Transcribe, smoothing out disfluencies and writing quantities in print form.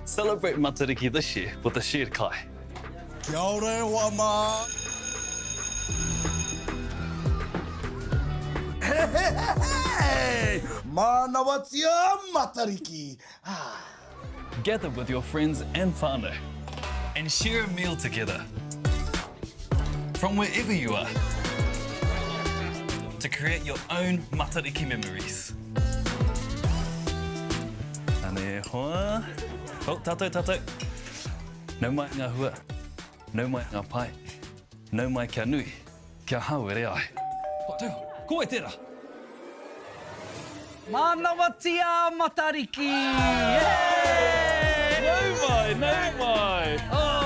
Celebrate Matariki this year with a shared kai. Kia ora e hoa mā! Hey! Mānawatia Matariki! Ah. Gather with your friends and whānau and share a meal together from wherever you are to create your own Matariki memories. Ane e hoa. Oh, tātou, tātou. Nau mai ngā hua, nau mai ngā pae, nau mai kia nui, kia hāwere ai. Oh, tau, ko wai tērā? Mānawatia a Matariki! Nau mai, nau mai!